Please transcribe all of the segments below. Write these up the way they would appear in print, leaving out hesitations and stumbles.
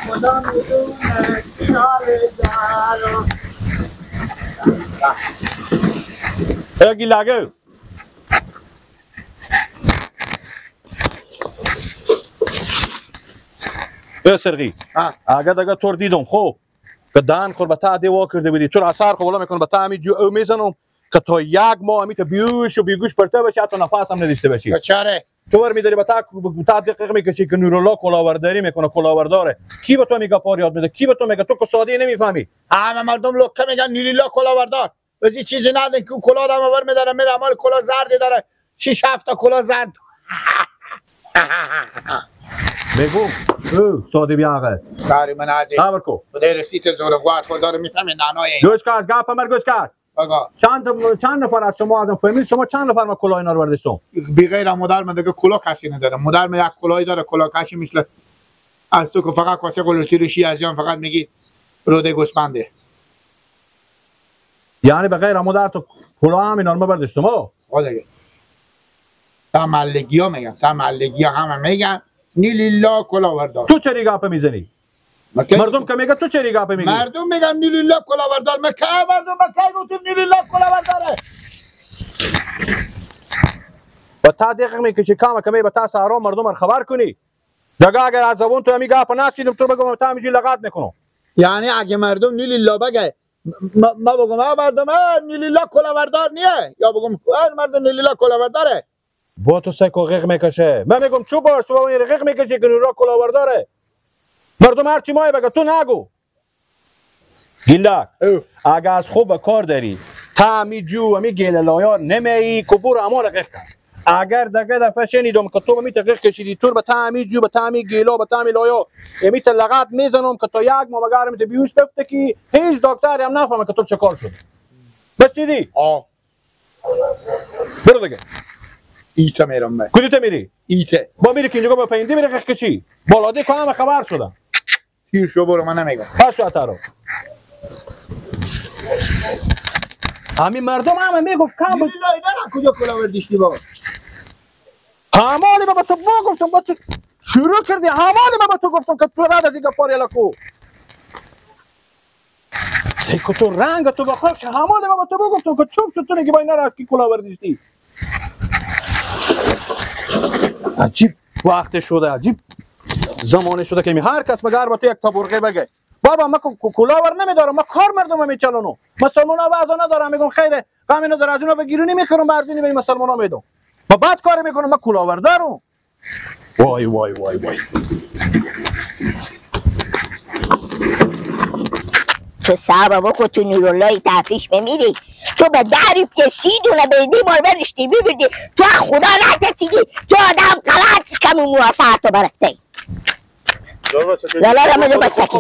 خدا میدونه چاره دارم. گیلاگو سرغی اگه دگه تور دیدم خب که دهن خور به تا دی وا کرده بودی تو اثر خو ولا میکنم به تا همی جو او میزنم که تا یک ماه همی تا بیوش و بیگوش پرته بشی حتی نفس هم نداشته باشی. چاره تو ور میداری به تا دقیق میکشی که نورالله کلاورداری میکنه کلاورداره. کی به تو میگه پار یاد میده؟ کی به تو میگه؟ تو که ساده نمیفهمی. همه مردم لکه میگن نیلیلا کلاوردار. بزی چیزی ندن که کلاه دم ور میداره میره مال کلاه زردی داره 6 7 تا کلاه زرد. بگو او ساده بیاغه کاری من عزیز صبر کو بده رسیت زور قوات خود داره میفهمی نانای گوش کن از گپ مر گوش کن. آقا چند نفر از شما از فامیل شما چند نفر ما کلاه اینا رو برداشتم؟ بی غیر مادر من دیگه کلاه کسی نداره. مادر من یک کلاهی داره کلاه کشی مثل از تو که فقط کاسه قلوتی روشی از جان فقط میگی روده گوسفنده. یعنی به غیر مادر تو کلاه هم اینا رو برداشتم. آقا دیگه تا محلگی ها میگن تا محلگی ها همه میگن نیلیلا کلاوردار. تو چرا گپ میزنی؟ مردم که میگه تو چرا گپ میگی؟ مردم میگن نیلیلا کلاوردار. من که مردم من کی گفتم نیلیلا کلاورداره؟ با تا دقیق میکشی کام کمی با تا سارا مردم خبر کنی. دگه اگر از زبون تو همی گپ نشیدم تو بگم تا همیجوری لغت میکنم. یعنی اگه مردم نیلیلا بگه ما بگم مردم نیلیلا کلاوردار نیه یا بگم مردم نیلیلا کلاورداره؟ با تو سکو غیق میکشه. من میگم چو باش تو با این غیق میکشی که نورا کلاورداره. مردم هرچی مایه بگه تو نگو. گیلک اگه از خوب کار داری تا می جو می گیل لایا نمی کبور امال غیق کن. اگر دگه دفعه شنیدم که تو می غیق کشیدی تو به تا می جو به تا می گیلا به تا می لایا می لغت میزنم که تا یک ماه مگر می بیوش بفته که هیچ دکتری هم نفهمه که تو چه کار شد. بس دیدی؟ آه برو دیگه. ایته میرم من. کجا تا میری؟ ایته. با میری که اینجا با پیندی میری غیق کشی. بالاده که همه خبر شدم. تیر شو برو من نمیگم. پس شو اتارو. همین مردم همه میگفت کم بود. کجا کلاوردیشتی بابا؟ همانی بابا تو گفتم با تو شروع کردی. همانی بابا تو گفتم که تو رد از این گپار یلا کو. سیکو تو رنگ تو بخواه که همانی بابا تو گفتم که چوب شد تو نگی با اینا را کی کلاوردیشتی. عجیب وقت شده، عجیب زمانه شده که می هر کس مگر با تو یک تبرقه بگه بابا ما کلاور نمیدارم، ما کار مردم میچلونم، مسلمان ها وضع ندارم، میگم خیره غمی نداره از اونا بگیرونی میخورم برزینی به مسلمان ها میدم، ما بعد کار میکنم، ما کلاور دارم. وای وای وای وای تو صاحب بکن تو نورالله تفریش میمیری تو به دریف که 30 دونه بیدی مال برشتی ببردی تو خدا نترسیدی تو آدم غلط کمی مواسط تو برفته. لا لا لا بس سکی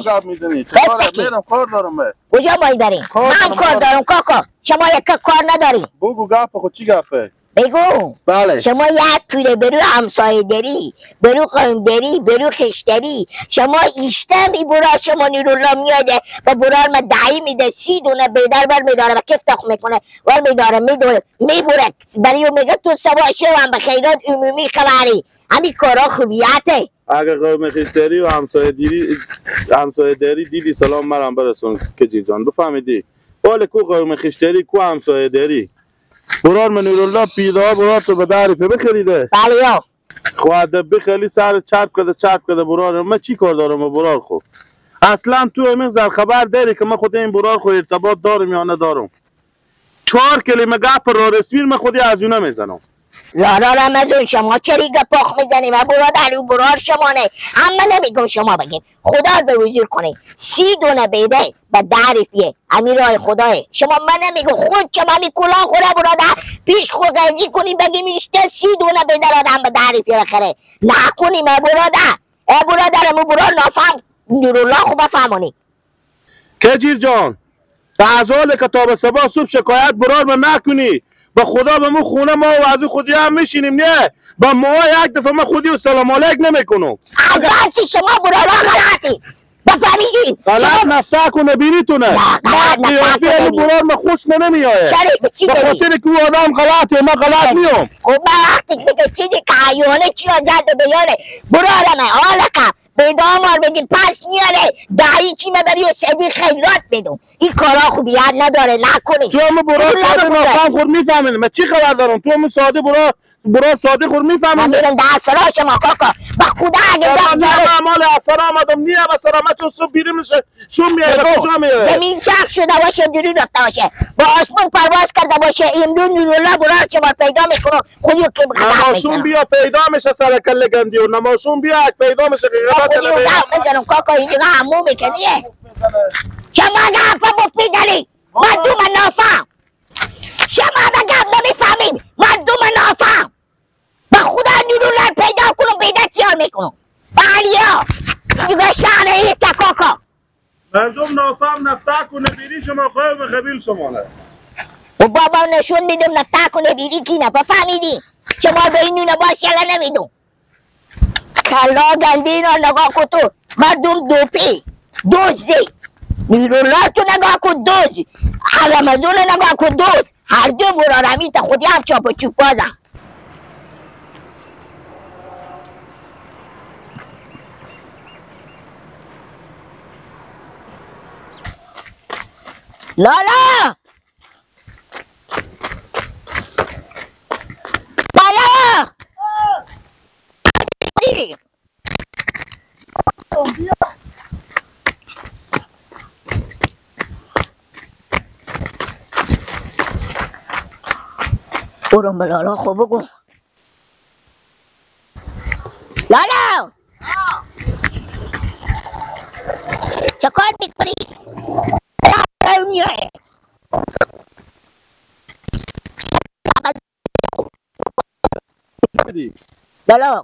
بس سکی کار دارم. کجا باید بریم؟ من کار دارم کاکا، شما یک کار نداری. بگو گپ خود چی گپه؟ بگو. بله شما یک پوله برو همسایه داری، برو قوم داری، برو خشتری، شما ایشته می برا شما نورالله میاده و برار ما دعی میده 30 دونه بیدر بر میداره و کف تخم میکنه بر میداره میدونه میبره برای میگه تو سواشه و هم به خیرات عمومی خبری. همین کارا خوبیته. اگه قوم خشتری و همسایه دیری همسایه داری دیدی سلام مرام برسون کجی جان بفهمیدی. ولی کو قوم خشتری کو همسایه داری برار من نورالله پیدا برار تو به تعریفه بخریده. بله یا خواهد بخلی سر چرب کرده چرب کرده برار من چی کار دارم با برار خو؟ اصلا تو همین زر خبر داری که من خود این برار خو ارتباط دارم یا ندارم. 4 کلمه گپ را رسمی من خودی از اونها میزنم. لا لا رمضان شما چرا گپاخ میزنیم؟ برادر او برار شما نه، اما نمیگم شما بگیم، خدا رو به حضور کنه 30 دونه بیده به تعریفیه امیر راه خداه. شما من نمیگم خود شما می کلاه خوره برادر پیش خود قضی کنیم بگیم ایشته 30 دونه بیده آدم به تعریفیه بخره نکنیم. ای برادر، ای برادر امو برار نافهم نورالله خوب بفهمونی. کجیر جان تعزال که تا به صبح صبح شکایت برار من نکنی. با خدا به مو خونه ما و از خودی هم میشینیم نه با ما یک دفعه ما خودی و سلام علیک نمیکنم. اگرچه شما برارا غلطی بفهمیدیم غلط نفته کنه بینیتونه قیافه برار ما خوش نمیایه. چرا به چی به خاطر که او آدم غلطه ما غلط میام. خب من وقتی میگه چیزی که عیانه چیا جد بیاره برارمه آلقه به دامار بگیم پس میاره دهی چی مبری و صدی خیرات بدون این کارا خوبیت نداره نکنی. تو همون برار ساده نافهم خود میفهمین من چی خبر دارم؟ تو همون ساده برار ساده خود میفهمین. من میرم در سرا شما کاکا با خدا اگه دم مال اثر آمدم نیه به سرا من چون صبح بیرون میشه شون میاره کجا میاره؟ زمین چرخ شده باشه درون رفته باشه با آسمون پرواز کرده باشه امروز نورالله برار شما پیدا میکنه خودیو که غلط نماشون بیا پیدا میشه سر کله گندی و نماشون بیا پیدا میشه غلط خودیو میزنم کاکا اینجا عمو میکنیه شما گپ مفت میزنی مردم نافهم شما به گپ نمیفهمیم مردم نافهم به خدا نورالله پیدا کنم پیدا چیار میکنم علیا دیگه شهر ایست کاکا مردم نافهم نفته کنه بیری شما قوم قبیل شما نه و بابا نشون میدم نفته کنه بیری کی نه بفهمیدی شما به این نونه باش یلا نمیدم کلا گنده اینا نگاه کن تو مردم دوپی دوزی نورالله تو نگاه کن دوز رمضان نگاه کن دوز هر دو برارمی تا خودی هم چاپ و چوب بازم. لالا لالا برم به لالا خوب بگو لالا چه کار میکنی؟ لالا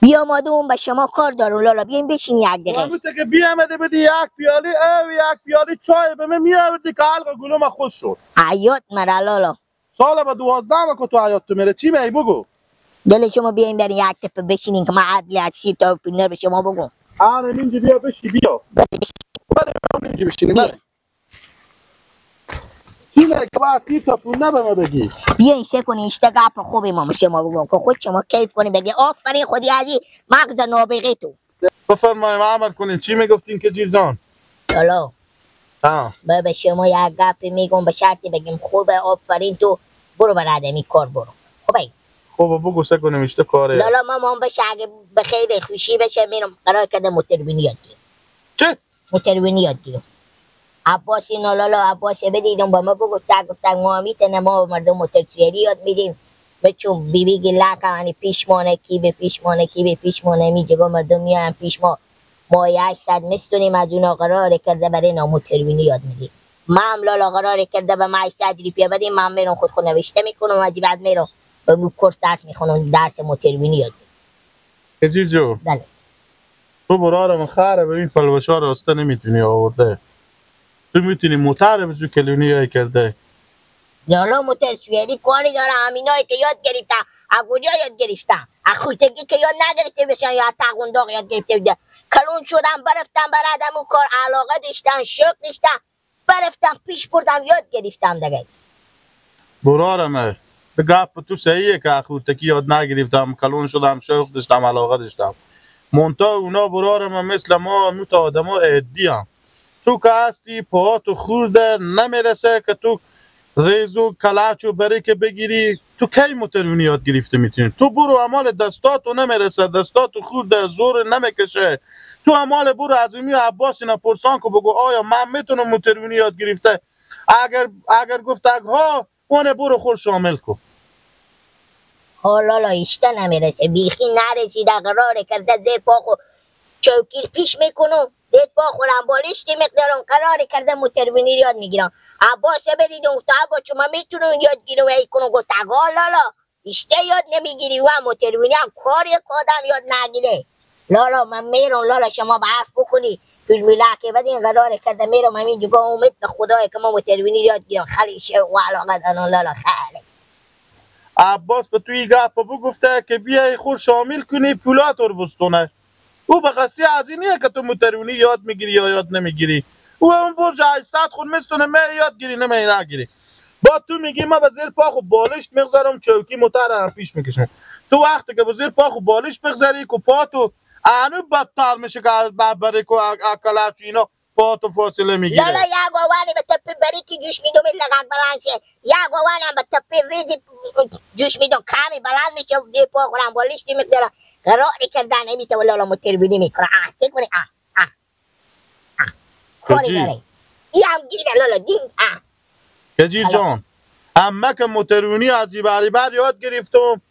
بیا مادوم به شما کار دارم لالا بیاین بشین یک دقیقه. تو که بیامده بدی یک پیاله او یک پیاله چای به من میآوردی که حلق گلوم خوش شد. حیات مرا لالا سال به 12 که تو حیات تو میره چی می بگو؟ دل شما بیاین برین یک تپه بشینین که من عدل از سیر تا پینر به شما بگم. آره اینجا بیا بشی بیا. اینجا بشینیم. بیاین سه کنین اشته گپ خوبی ما شما بگم که خود شما کیف کنین بگی آفرین خودی ازی مغز نابغه تو. بفرمایید عمل کنین. چی میگفتین که جیر جان؟ لالا من به شما یک گپ میگم به شرطی بگیم خوبه آفرین تو برو بر کار برو. خوبه؟ خوبه بگو سه کنیم اشته کاره. لالا مامان بشه اگه به خیر خوشی بشه میرم قرار کرده موتروینی یاد گیرم. چه؟ موتروینی یاد گیرم. عباس اینا لالا عباس بدیدم با ما بگو گفت ما میتونه ما مردم موتورسیاری یاد میدیم بچون بی بی گلا کانی پیش مانه کی به پیش مانه کی به پیش مانه می جگه مردم میان پیش ما ما 800 مستونیم از اونا قرار کرده برای ناموتروینی یاد میدیم. ما هم لالا قرار کرده به ما 800 روپیه بدیم من میرم خود خود نوشته میکنم از بعد میرم به کورس درس میخونم درس موتروینی یاد میدیم. جو بله تو برارم خره ببین پلوشا راسته نمیتونی آورده تو میتونی موتر بزو کلونی های کرده لالا موتر سویری کاری داره همینایی که یاد گرفتن از کجا یاد گرفتن از خوشتگی که یاد نگرفته بشن یا از تقونداغ یاد گرفته بودن کلون شدم برفتم برادم و کار علاقه داشتن شوق داشتن برفتم پیش بردم یاد گرفتم دیگه. برارمه گپ تو صحیحه که خورتکی یاد نگرفتم کلون شدم شوق داشتم علاقه داشتم مونتا اونا برارمه مثل ما موتا آدم عادی هم تو که هستی پاهاتو خورده نمیرسه که تو ریزو کلچو بری که بگیری تو کی موترونی یاد گرفته میتونی؟ تو برو امال دستاتو نمیرسه دستاتو خورده زور نمیکشه تو امال برو عظیمی و عباس اینا پرسان که بگو آیا من میتونم موترونی یاد گرفته اگر گفت ها اون برو خور شامل کن. لالا ایشته نمیرسه بیخی نرسیده قرار کرده زیر پا خو چوکیر پیش میکنم دید پا خورم بالشتی مقدارم قرار کرده موتروینی یاد میگیرم. عباس بدیدم گفت عباس شما میتونم یاد گیرم ای کنم گفت آقا لالا ایشته یاد نمیگیری و موتروینی هم کار یک آدم یاد نگیره. لالا من میرم لالا شما به حرف بکنی فیلم که بدین قرار کرده میرم همین جگاه امید به خدای که ما موتروینی یاد گیرم خیلی شوق و علاقه دارم لالا خیلی. عباس به توی گپ بگفته که بیای خور شامل کنی پولاتور بستونه او به قصدی از اینیه که تو موترونی یاد میگیری یا یاد نمیگیری او اون برج 800 خود مستونه می یاد گیری نمی نگیری با تو میگی ما به زیر پا خو بالشت میگذارم چوکی موتر هم پیش میکشم تو وقتی که بزیر پا خو بالش بگذاری که پا تو انو بدتر میشه که برای که اکلچ اینا پا تو فاصله میگیره. لالا یک گوانی به تپی بریکی جوش میدم لگک بلند شه، یک گوانی هم به تپی ریزی جوش میدم کمی بلند میشه زیر پا خورم بالش نمیگذاره. قراری کردن نمیشه لالا متربینی میکنه. آه سه کنی آه آه آه کاری داره ای هم گیره لالا دین آه. کجیر جان اما که مترونی از بر یاد گرفتم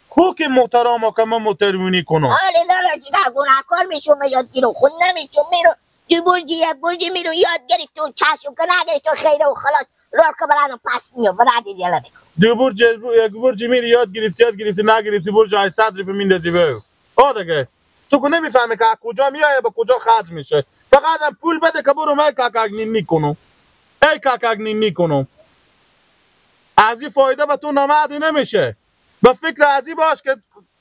کو که محترم که من مترونی کنم. آره لالا جیگر گناهکار میشم یاد گیرم خود نمیشم میرم دو برجی یک برجی میرم یاد گرفتم چشم که نگرفتم خیره و خلاص راه که بلندم پس میام برد دیگه میکنم. دو برج یک برجی میری یاد گرفتی یاد گرفتی نگرفتی برج 800 روپیه میندازی به او. دیگه تو که نمیفهمی که کجا میایه به کجا خرج میشه. فقط هم پول بده که برو من کاکاگ نینی کنم. ای کاکاگ نینی کنم. از این فایده به تو نمدی نمیشه. به فکر از این باش که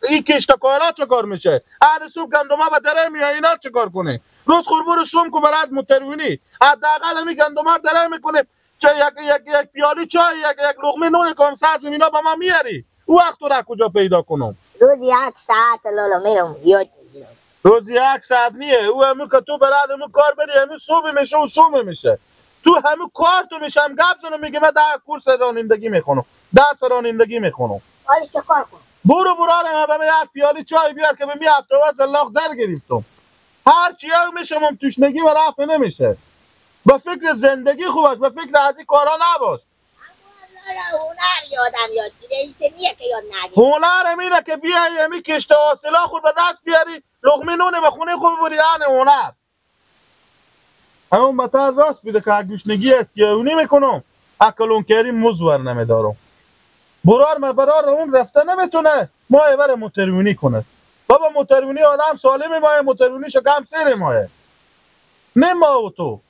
این کشتکارا چه کار میشه. هر صبح گندما به دره میای اینا چه کار کنه. روز خور برو شوم کو برات مترونی. حداقل می گندما دره میکنه. چه یک یک یک پیالی چای یک یک لقمه نون کم سر زمینا با ما میاری. او وقت رو کجا پیدا کنم؟ روز یک ساعت لالا میرم یاد میگیرم. روز یک ساعت نیه. او همو که تو برات همو کار بری همو صبح میشه و شوم میشه. تو همو کار تو میشم گپ زنم میگه من در کورس رانندگی میخونم. درس رانندگی میخونم. حالا چه کار کنم؟ برو برو آره به یک پیالی چای بیار که به می هفته و زلاق در گرفتم. هر چی میشم تشنگی و رفع نمیشه. به فکر زندگی خوب باش، به فکر از این کارا نباش. هنر یادم یاد گیره ایت نیه که یاد ندی. هنر اینه که بیای همی کشت حاصلا خود به دست بیاری لقمه نونه به خونه خوب ببری. هنر همون بتر راست بیده که گوشنگی سیاونی میکنم اکلون کریم مزور نمیدارم. برار ما برار اون رفته نمیتونه ماه بر مترونی کنه. بابا مترونی آدم سالم ماه مترونی شکم سیر ماه نه ما و تو.